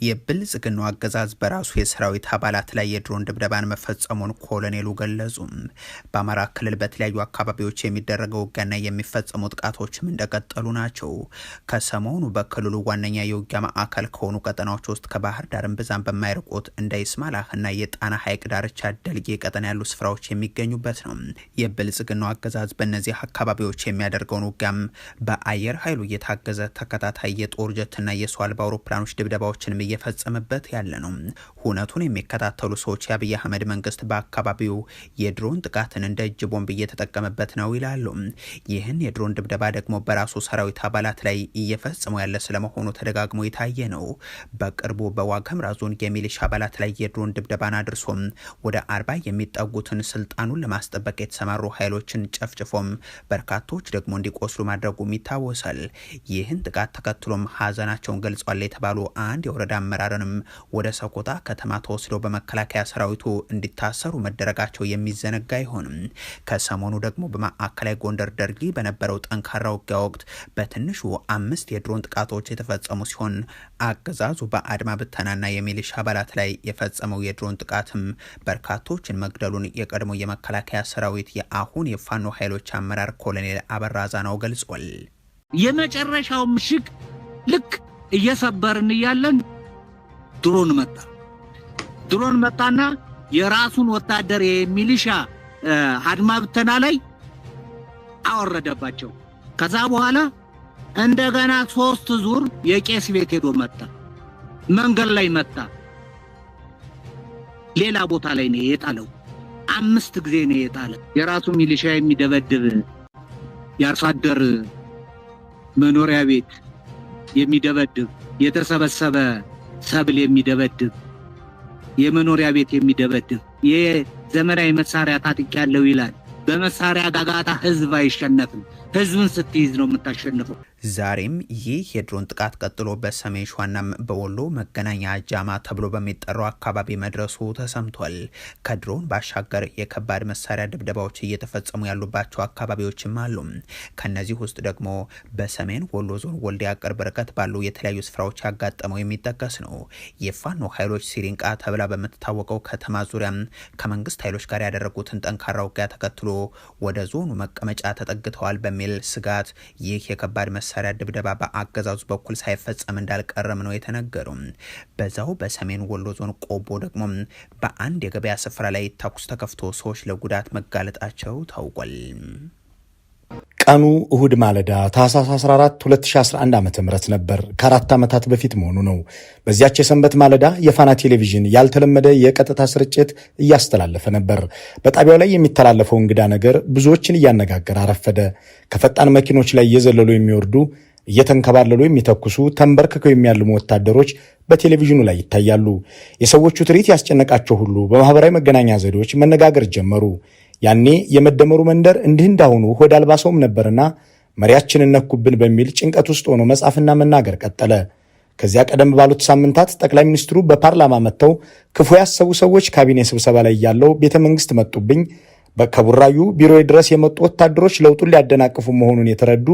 የብልጽግናው አገዛዝ በራሱ የሰራዊት አባላት ላይ የድሮን ድብደባን መፈጸሙን ኮሎኔሉ ገለጹ። በአማራ ክልል በተለያዩ አካባቢዎች የሚደረገው ውጊያና የሚፈጸሙ ጥቃቶችም እንደቀጠሉ ናቸው። ከሰሞኑ በክልሉ ዋነኛ የውጊያ ማዕከል ከሆኑ ቀጠናዎች ውስጥ ከባህር ዳር እምብዛም በማይርቁት እንደ ይስማላህ እና የጣና ሐይቅ ዳርቻ ደልጌ ቀጠና ያሉ ስፍራዎች የሚገኙበት ነው። የብልጽግናው አገዛዝ በእነዚህ አካባቢዎች የሚያደርገውን ውጊያም በአየር ኃይሉ እየታገዘ ተከታታይ የጦር ጀትና የሰው አልባ አውሮፕላኖች ድብደባዎችንም እየፈጸመበት ያለ ነው። ሁነቱን የሚከታተሉ ሰዎች የአብይ አህመድ መንግስት በአካባቢው የድሮን ጥቃትን እንደ እጅ ቦምብ እየተጠቀመበት ነው ይላሉ። ይህን የድሮን ድብደባ ደግሞ በራሱ ሰራዊት አባላት ላይ እየፈጸመው ያለ ስለመሆኑ ተደጋግሞ የታየ ነው። በቅርቡ በዋግኽምራ ዞን የሚሊሻ አባላት ላይ የድሮን ድብደባን አድርሶም ወደ 40 የሚጠጉትን ስልጣኑን ለማስጠበቅ የተሰማሩ ኃይሎችን ጨፍጭፎም በርካቶች ደግሞ እንዲቆስሉ ማድረጉም ይታወሳል። ይህን ጥቃት ተከትሎም ሀዘናቸውን ገልጿል የተባሉ አንድ የወረዳ አመራርንም ወደ ሰቆጣ ከተማ ተወስደው በመከላከያ ሰራዊቱ እንዲታሰሩ መደረጋቸው የሚዘነጋ አይሆንም። ከሰሞኑ ደግሞ በማዕከላዊ ጎንደር ደርጊ በነበረው ጠንካራ ውጊያ ወቅት በትንሹ 5 የድሮን ጥቃቶች የተፈጸሙ ሲሆን አገዛዙ በአድማ ብተናና የሚሊሻ አባላት ላይ የፈጸመው የድሮን ጥቃትም በርካቶችን መግደሉን የቀድሞ የመከላከያ ሰራዊት የአሁን የፋኖ ኃይሎች አመራር ኮሎኔል አበራ ዛናው ገልጿል። የመጨረሻው ምሽግ ልክ እየሰበርን እያለን ድሮን መጣ። ድሮን መጣና የራሱን ወታደር የሚሊሻ አድማ ብተና ላይ አወረደባቸው። ከዛ በኋላ እንደገና 3 ዙር የቄስ ቤት ሄዶ መጣ። መንገድ ላይ መጣ። ሌላ ቦታ ላይ ነው የጣለው። 5 ጊዜ ነው የጣለ። የራሱ ሚሊሻ የሚደበድብ የአርሶ አደር መኖሪያ ቤት የሚደበድብ፣ የተሰበሰበ ሰብል የሚደበድብ፣ የመኖሪያ ቤት የሚደበድብ፣ የዘመናዊ መሳሪያ ታጥቄያለሁ ይላል። በመሳሪያ ጋጋታ ህዝብ አይሸነፍም። ህዝብን ስትይዝ ነው የምታሸንፈው። ዛሬም ይህ የድሮን ጥቃት ቀጥሎ በሰሜን ሸዋናም በወሎ መገናኛ ጃማ ተብሎ በሚጠራው አካባቢ መድረሱ ተሰምቷል። ከድሮን ባሻገር የከባድ መሳሪያ ድብደባዎች እየተፈጸሙ ያሉባቸው አካባቢዎችም አሉ። ከነዚህ ውስጥ ደግሞ በሰሜን ወሎ ዞን ወልዲያ ቅርብ ርቀት ባሉ የተለያዩ ስፍራዎች ያጋጠመው የሚጠቀስ ነው። የፋኖ ኃይሎች ሲሪንቃ ተብላ በምትታወቀው ከተማ ዙሪያ ከመንግስት ኃይሎች ጋር ያደረጉትን ጠንካራ ውጊያ ተከትሎ ወደ ዞኑ መቀመጫ ተጠግተዋል በሚል ስጋት ይህ የከባድ መሳሪያ ድብደባ በአገዛዙ በኩል ሳይፈጸም እንዳልቀረም ነው የተነገረው። በዛው በሰሜን ወሎ ዞን ቆቦ ደግሞ በአንድ የገበያ ስፍራ ላይ ተኩስ ተከፍቶ ሰዎች ለጉዳት መጋለጣቸው ታውቋል። ቀኑ እሁድ ማለዳ ታህሳስ 14 2011 ዓ.ም ነበር። ከ4 ዓመታት በፊት መሆኑ ነው። በዚያች የሰንበት ማለዳ የፋና ቴሌቪዥን ያልተለመደ የቀጥታ ስርጭት እያስተላለፈ ነበር። በጣቢያው ላይ የሚተላለፈው እንግዳ ነገር ብዙዎችን እያነጋገረ አረፈደ። ከፈጣን መኪኖች ላይ እየዘለሉ የሚወርዱ፣ እየተንከባለሉ የሚተኩሱ፣ ተንበርክከው የሚያልሙ ወታደሮች በቴሌቪዥኑ ላይ ይታያሉ። የሰዎቹ ትርኢት ያስጨነቃቸው ሁሉ በማህበራዊ መገናኛ ዘዴዎች መነጋገር ጀመሩ። ያኔ የመደመሩ መንደር እንዲህ እንዳሁኑ ሆድ አልባ ሰውም ነበርና መሪያችንን ነኩብን በሚል ጭንቀት ውስጥ ሆኖ መጻፍና መናገር ቀጠለ። ከዚያ ቀደም ባሉት ሳምንታት ጠቅላይ ሚኒስትሩ በፓርላማ መጥተው ክፉ ያሰቡ ሰዎች ካቢኔ ስብሰባ ላይ ያለው ቤተ መንግስት መጡብኝ፣ ከቡራዩ ቢሮዬ ድረስ የመጡ ወታደሮች ለውጡን ሊያደናቅፉ መሆኑን የተረዱ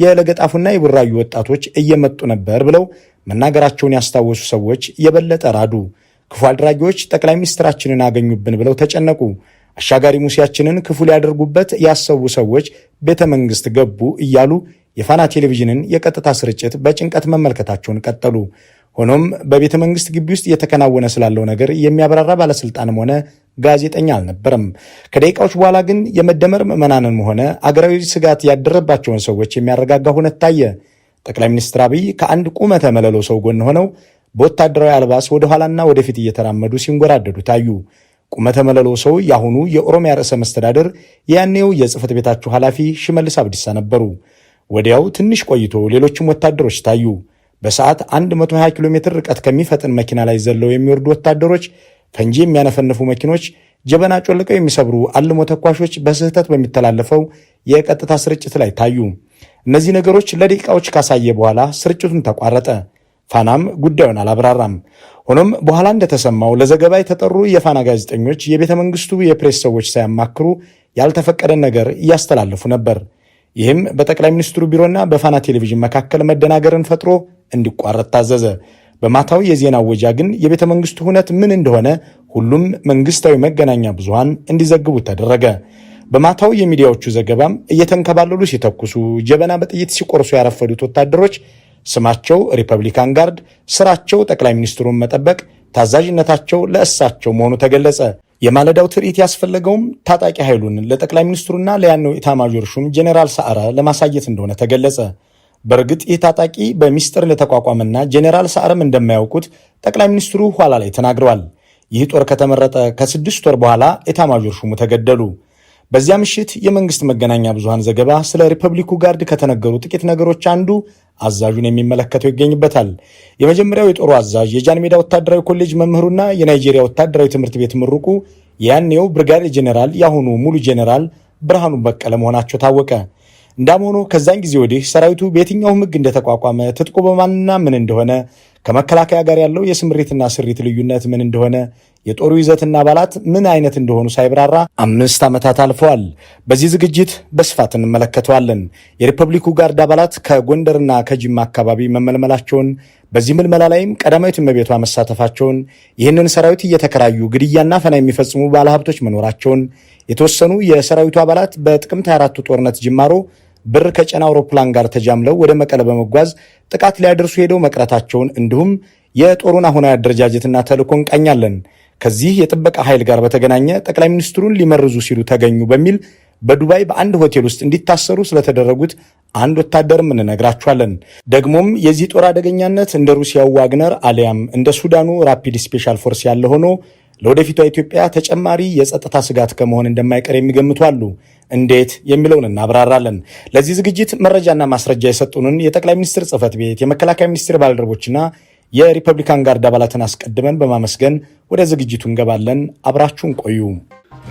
የለገጣፉና የቡራዩ ወጣቶች እየመጡ ነበር ብለው መናገራቸውን ያስታወሱ ሰዎች የበለጠ ራዱ። ክፉ አድራጊዎች ጠቅላይ ሚኒስትራችንን አገኙብን ብለው ተጨነቁ። አሻጋሪ ሙሴያችንን ክፉ ሊያደርጉበት ያሰቡ ሰዎች ቤተ መንግስት ገቡ እያሉ የፋና ቴሌቪዥንን የቀጥታ ስርጭት በጭንቀት መመልከታቸውን ቀጠሉ። ሆኖም በቤተ መንግስት ግቢ ውስጥ እየተከናወነ ስላለው ነገር የሚያብራራ ባለስልጣንም ሆነ ጋዜጠኛ አልነበረም። ከደቂቃዎች በኋላ ግን የመደመር ምዕመናንም ሆነ አገራዊ ስጋት ያደረባቸውን ሰዎች የሚያረጋጋ ሁነት ታየ። ጠቅላይ ሚኒስትር አብይ ከአንድ ቁመተ መለሎ ሰው ጎን ሆነው በወታደራዊ አልባስ ወደኋላና ወደፊት እየተራመዱ ሲንጎራደዱ ታዩ። ቁመተ መለሎ ሰው የአሁኑ የኦሮሚያ ርዕሰ መስተዳድር የያኔው የጽህፈት ቤታቸው ኃላፊ ሽመልስ አብዲሳ ነበሩ። ወዲያው ትንሽ ቆይቶ ሌሎችም ወታደሮች ታዩ። በሰዓት 120 ኪሎ ሜትር ርቀት ከሚፈጥን መኪና ላይ ዘለው የሚወርዱ ወታደሮች፣ ፈንጂ የሚያነፈንፉ መኪኖች፣ ጀበና ጮልቀው የሚሰብሩ አልሞ ተኳሾች በስህተት በሚተላለፈው የቀጥታ ስርጭት ላይ ታዩ። እነዚህ ነገሮች ለደቂቃዎች ካሳየ በኋላ ስርጭቱን ተቋረጠ። ፋናም ጉዳዩን አላብራራም። ሆኖም በኋላ እንደተሰማው ለዘገባ የተጠሩ የፋና ጋዜጠኞች የቤተ መንግስቱ የፕሬስ ሰዎች ሳያማክሩ ያልተፈቀደ ነገር እያስተላለፉ ነበር። ይህም በጠቅላይ ሚኒስትሩ ቢሮና በፋና ቴሌቪዥን መካከል መደናገርን ፈጥሮ እንዲቋረጥ ታዘዘ። በማታው የዜና እወጃ ግን የቤተ መንግስቱ ሁነት ምን እንደሆነ ሁሉም መንግስታዊ መገናኛ ብዙሃን እንዲዘግቡ ተደረገ። በማታው የሚዲያዎቹ ዘገባም እየተንከባለሉ ሲተኩሱ፣ ጀበና በጥይት ሲቆርሱ ያረፈዱት ወታደሮች ስማቸው Republican Guard፣ ስራቸው ጠቅላይ ሚኒስትሩን መጠበቅ፣ ታዛዥነታቸው ለእሳቸው መሆኑ ተገለጸ። የማለዳው ትርኢት ያስፈለገውም ታጣቂ ኃይሉን ለጠቅላይ ሚኒስትሩና ለያኔው ኢታማዦር ሹም ጄኔራል ሰዓረ ለማሳየት እንደሆነ ተገለጸ። በእርግጥ ይህ ታጣቂ በሚስጥር እንደተቋቋመና ጄኔራል ሰዓረም እንደማያውቁት ጠቅላይ ሚኒስትሩ ኋላ ላይ ተናግረዋል። ይህ ጦር ከተመረጠ ከ6 ወር በኋላ ኢታማዦር ሹሙ ተገደሉ። በዚያ ምሽት የመንግስት መገናኛ ብዙሃን ዘገባ ስለ ሪፐብሊኩ ጋርድ ከተነገሩ ጥቂት ነገሮች አንዱ አዛዡን የሚመለከተው ይገኝበታል። የመጀመሪያው የጦሩ አዛዥ የጃን ሜዳ ወታደራዊ ኮሌጅ መምህሩና የናይጄሪያ ወታደራዊ ትምህርት ቤት ምሩቁ የያኔው ብርጋዴር ጄኔራል፣ የአሁኑ ሙሉ ጄኔራል ብርሃኑ በቀለ መሆናቸው ታወቀ። እንዳም ሆኖ ከዛን ጊዜ ወዲህ ሰራዊቱ በየትኛውም ሕግ እንደተቋቋመ፣ ትጥቁ በማንና ምን እንደሆነ፣ ከመከላከያ ጋር ያለው የስምሪትና ስሪት ልዩነት ምን እንደሆነ፣ የጦሩ ይዘትና አባላት ምን አይነት እንደሆኑ ሳይብራራ 5 ዓመታት አልፈዋል። በዚህ ዝግጅት በስፋት እንመለከተዋለን። የሪፐብሊኩ ጋርድ አባላት ከጎንደርና ከጅማ አካባቢ መመልመላቸውን፣ በዚህ ምልመላ ላይም ቀዳማዊት እመቤቷ መሳተፋቸውን፣ ይህንን ሰራዊት እየተከራዩ ግድያና አፈና የሚፈጽሙ ባለሀብቶች መኖራቸውን፣ የተወሰኑ የሰራዊቱ አባላት በጥቅምት 24ቱ ጦርነት ጅማሮ ብር ከጫነ አውሮፕላን ጋር ተጃምለው ወደ መቀለ በመጓዝ ጥቃት ሊያደርሱ ሄደው መቅረታቸውን፣ እንዲሁም የጦሩን አሁናዊ አደረጃጀትና ተልዕኮ እንቃኛለን። ከዚህ የጥበቃ ኃይል ጋር በተገናኘ ጠቅላይ ሚኒስትሩን ሊመርዙ ሲሉ ተገኙ በሚል በዱባይ በአንድ ሆቴል ውስጥ እንዲታሰሩ ስለተደረጉት አንድ ወታደርም እንነግራችኋለን። ደግሞም የዚህ ጦር አደገኛነት እንደ ሩሲያው ዋግነር አሊያም እንደ ሱዳኑ Rapid Special Force ያለ ሆኖ ለወደፊቷ ኢትዮጵያ ተጨማሪ የጸጥታ ስጋት ከመሆን እንደማይቀር የሚገምቱ አሉ። እንዴት የሚለውን እናብራራለን። ለዚህ ዝግጅት መረጃና ማስረጃ የሰጡንን የጠቅላይ ሚኒስትር ጽህፈት ቤት፣ የመከላከያ ሚኒስቴር ባልደረቦችና የ Republican Guard አባላትን አስቀድመን በማመስገን ወደ ዝግጅቱ እንገባለን። አብራችሁን ቆዩ።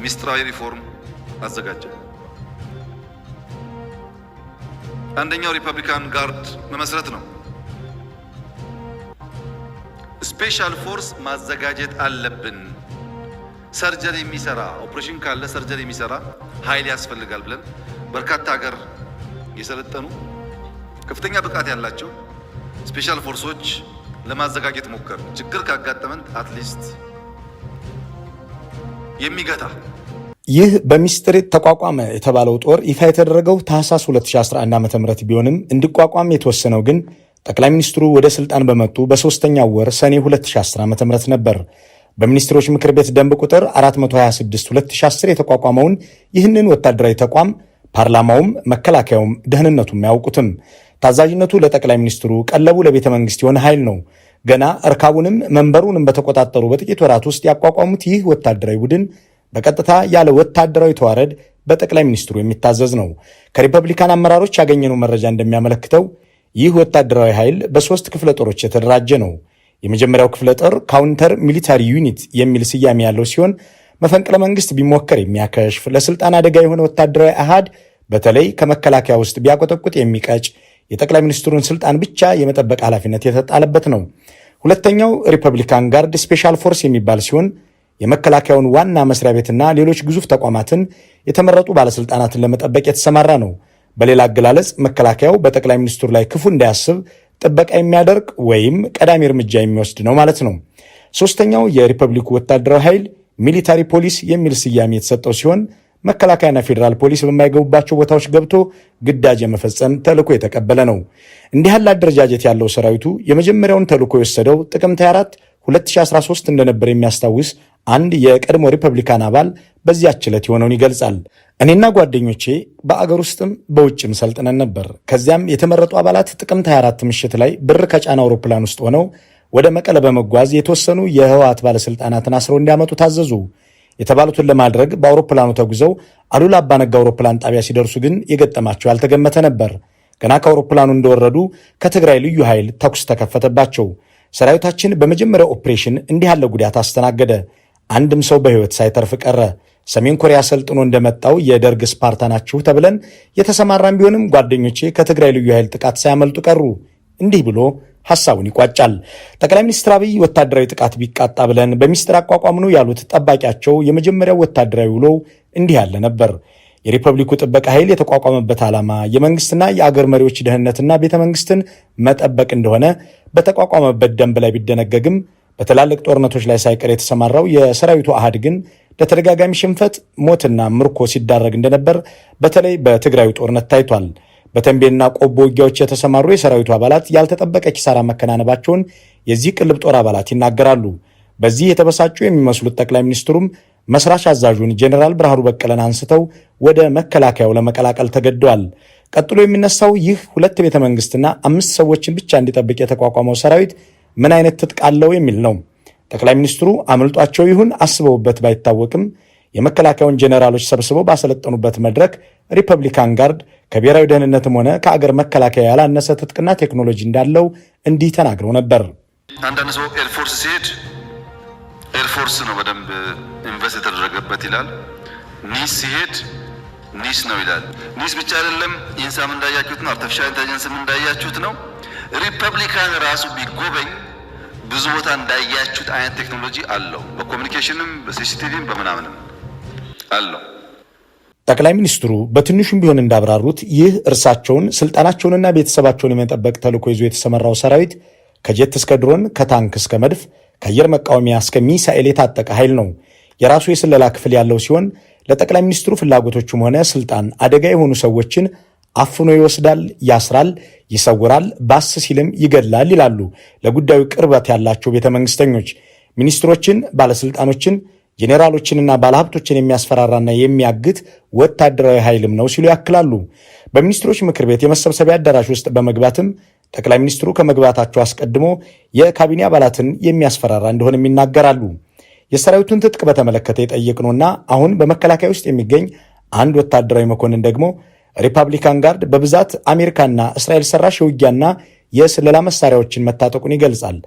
ሚስጥራዊ ሪፎርም አዘጋጀ። አንደኛው Republican Guard መመስረት ነው። Special force ማዘጋጀት አለብን። Surgery የሚሰራ፣ ኦፕሬሽን ካለ surgery የሚሰራ ኃይል ያስፈልጋል ብለን በርካታ ሀገር የሰለጠኑ ከፍተኛ ብቃት ያላቸው special force ኦች ለማዘጋጀት ሞከርን። ችግር ካጋጠመን at least የሚገታ። ይህ በሚስጥር ተቋቋመ የተባለው ጦር ይፋ የተደረገው ታህሳስ 2011 ዓ ም ቢሆንም እንዲቋቋም የተወሰነው ግን ጠቅላይ ሚኒስትሩ ወደ ስልጣን በመጡ በሶስተኛው ወር ሰኔ 2010 ዓ ም ነበር። በሚኒስትሮች ምክር ቤት ደንብ ቁጥር 426 2010 የተቋቋመውን ይህንን ወታደራዊ ተቋም ፓርላማውም መከላከያውም ደህንነቱም አያውቁትም። ታዛዥነቱ ለጠቅላይ ሚኒስትሩ፣ ቀለቡ ለቤተ መንግስት የሆነ ኃይል ነው። ገና እርካቡንም መንበሩንም በተቆጣጠሩ በጥቂት ወራት ውስጥ ያቋቋሙት ይህ ወታደራዊ ቡድን በቀጥታ ያለ ወታደራዊ ተዋረድ በጠቅላይ ሚኒስትሩ የሚታዘዝ ነው። ከሪፐብሊካን አመራሮች ያገኘነው መረጃ እንደሚያመለክተው ይህ ወታደራዊ ኃይል በሶስት ክፍለ ጦሮች የተደራጀ ነው። የመጀመሪያው ክፍለ ጦር Counter Military Unit የሚል ስያሜ ያለው ሲሆን መፈንቅለ መንግስት ቢሞከር የሚያከሽፍ፣ ለስልጣን አደጋ የሆነ ወታደራዊ አሃድ በተለይ ከመከላከያ ውስጥ ቢያቆጠቁጥ የሚቀጭ፣ የጠቅላይ ሚኒስትሩን ስልጣን ብቻ የመጠበቅ ኃላፊነት የተጣለበት ነው። ሁለተኛው Republican Guard Special Force የሚባል ሲሆን የመከላከያውን ዋና መስሪያ ቤትና ሌሎች ግዙፍ ተቋማትን፣ የተመረጡ ባለስልጣናትን ለመጠበቅ የተሰማራ ነው። በሌላ አገላለጽ መከላከያው በጠቅላይ ሚኒስትሩ ላይ ክፉ እንዳያስብ ጥበቃ የሚያደርግ ወይም ቀዳሚ እርምጃ የሚወስድ ነው ማለት ነው። ሶስተኛው የሪፐብሊኩ ወታደራዊ ኃይል Military Police የሚል ስያሜ የተሰጠው ሲሆን መከላከያና ፌዴራል ፖሊስ በማይገቡባቸው ቦታዎች ገብቶ ግዳጅ የመፈጸም ተልዕኮ የተቀበለ ነው። እንዲህ ያለ አደረጃጀት ያለው ሰራዊቱ የመጀመሪያውን ተልዕኮ የወሰደው ጥቅምት 24 2013 እንደነበር የሚያስታውስ አንድ የቀድሞ ሪፐብሊካን አባል በዚያች ዕለት የሆነውን ይገልጻል። እኔና ጓደኞቼ በአገር ውስጥም በውጭም ሰልጥነን ነበር። ከዚያም የተመረጡ አባላት ጥቅምት 24 ምሽት ላይ ብር ከጫነ አውሮፕላን ውስጥ ሆነው ወደ መቀለ በመጓዝ የተወሰኑ የህወሓት ባለሥልጣናትን አስረው እንዲያመጡ ታዘዙ። የተባሉትን ለማድረግ በአውሮፕላኑ ተጉዘው አሉላ አባነጋ አውሮፕላን ጣቢያ ሲደርሱ ግን የገጠማቸው ያልተገመተ ነበር። ገና ከአውሮፕላኑ እንደወረዱ ከትግራይ ልዩ ኃይል ተኩስ ተከፈተባቸው። ሰራዊታችን በመጀመሪያው ኦፕሬሽን እንዲህ ያለ ጉዳት አስተናገደ። አንድም ሰው በሕይወት ሳይተርፍ ቀረ። ሰሜን ኮሪያ ሰልጥኖ እንደመጣው የደርግ ስፓርታ ናችሁ ተብለን የተሰማራን ቢሆንም ጓደኞቼ ከትግራይ ልዩ ኃይል ጥቃት ሳያመልጡ ቀሩ። እንዲህ ብሎ ሐሳቡን ይቋጫል። ጠቅላይ ሚኒስትር አብይ ወታደራዊ ጥቃት ቢቃጣ ብለን በሚስጥር አቋቋምነው ያሉት ጠባቂያቸው የመጀመሪያው ወታደራዊ ውሎው እንዲህ ያለ ነበር። የሪፐብሊኩ ጥበቃ ኃይል የተቋቋመበት ዓላማ የመንግስትና የአገር መሪዎች ደህንነትና ቤተ መንግስትን መጠበቅ እንደሆነ በተቋቋመበት ደንብ ላይ ቢደነገግም በትላልቅ ጦርነቶች ላይ ሳይቀር የተሰማራው የሰራዊቱ አሃድ ግን ለተደጋጋሚ ሽንፈት፣ ሞትና ምርኮ ሲዳረግ እንደነበር በተለይ በትግራዩ ጦርነት ታይቷል። በተንቤንና ቆቦ ውጊያዎች የተሰማሩ የሰራዊቱ አባላት ያልተጠበቀ ኪሳራ መከናነባቸውን የዚህ ቅልብ ጦር አባላት ይናገራሉ። በዚህ የተበሳጩ የሚመስሉት ጠቅላይ ሚኒስትሩም መስራች አዛዡን ጄኔራል ብርሃኑ በቀለን አንስተው ወደ መከላከያው ለመቀላቀል ተገደዋል። ቀጥሎ የሚነሳው ይህ ሁለት ቤተ መንግስትና አምስት ሰዎችን ብቻ እንዲጠብቅ የተቋቋመው ሰራዊት ምን አይነት ትጥቅ አለው የሚል ነው። ጠቅላይ ሚኒስትሩ አምልጧቸው ይሁን አስበውበት ባይታወቅም የመከላከያውን ጄኔራሎች ሰብስበው ባሰለጠኑበት መድረክ Republican Guard ከብሔራዊ ደህንነትም ሆነ ከአገር መከላከያ ያላነሰ ትጥቅና ቴክኖሎጂ እንዳለው እንዲህ ተናግረው ነበር። አንዳንድ ሰው air force ሲሄድ air force ነው በደንብ invest የተደረገበት ይላል። NISS ሲሄድ NISS ነው ይላል። NISS ብቻ አይደለም፣ ኢንሳም እንዳያችሁት ነው። Artificial intelligence ም እንዳያችሁት ነው። ሪፐብሊካን ራሱ ቢጎበኝ ብዙ ቦታ እንዳያችሁት አይነት ቴክኖሎጂ አለው። በኮሚኒኬሽንም በሲሲቲቪም በምናምንም አለው። ጠቅላይ ሚኒስትሩ በትንሹም ቢሆን እንዳብራሩት ይህ እርሳቸውን፣ ስልጣናቸውንና ቤተሰባቸውን የመጠበቅ ተልዕኮ ይዞ የተሰማራው ሰራዊት ከጀት እስከ ድሮን፣ ከታንክ እስከ መድፍ፣ ከአየር መቃወሚያ እስከ ሚሳኤል የታጠቀ ኃይል ነው። የራሱ የስለላ ክፍል ያለው ሲሆን ለጠቅላይ ሚኒስትሩ ፍላጎቶችም ሆነ ስልጣን አደጋ የሆኑ ሰዎችን አፍኖ ይወስዳል፣ ያስራል፣ ይሰውራል፣ ባስ ሲልም ይገድላል ይላሉ ለጉዳዩ ቅርበት ያላቸው ቤተ መንግስተኞች። ሚኒስትሮችን፣ ባለስልጣኖችን፣ ጄኔራሎችንና ባለሀብቶችን የሚያስፈራራና የሚያግት ወታደራዊ ኃይልም ነው ሲሉ ያክላሉ። በሚኒስትሮች ምክር ቤት የመሰብሰቢያ አዳራሽ ውስጥ በመግባትም ጠቅላይ ሚኒስትሩ ከመግባታቸው አስቀድሞ የካቢኔ አባላትን የሚያስፈራራ እንደሆነም ይናገራሉ። የሰራዊቱን ትጥቅ በተመለከተ የጠየቅነውና አሁን በመከላከያ ውስጥ የሚገኝ አንድ ወታደራዊ መኮንን ደግሞ Republican Guard በብዛት አሜሪካና እስራኤል ሰራሽ የውጊያና የስለላ መሳሪያዎችን መታጠቁን ይገልጻል።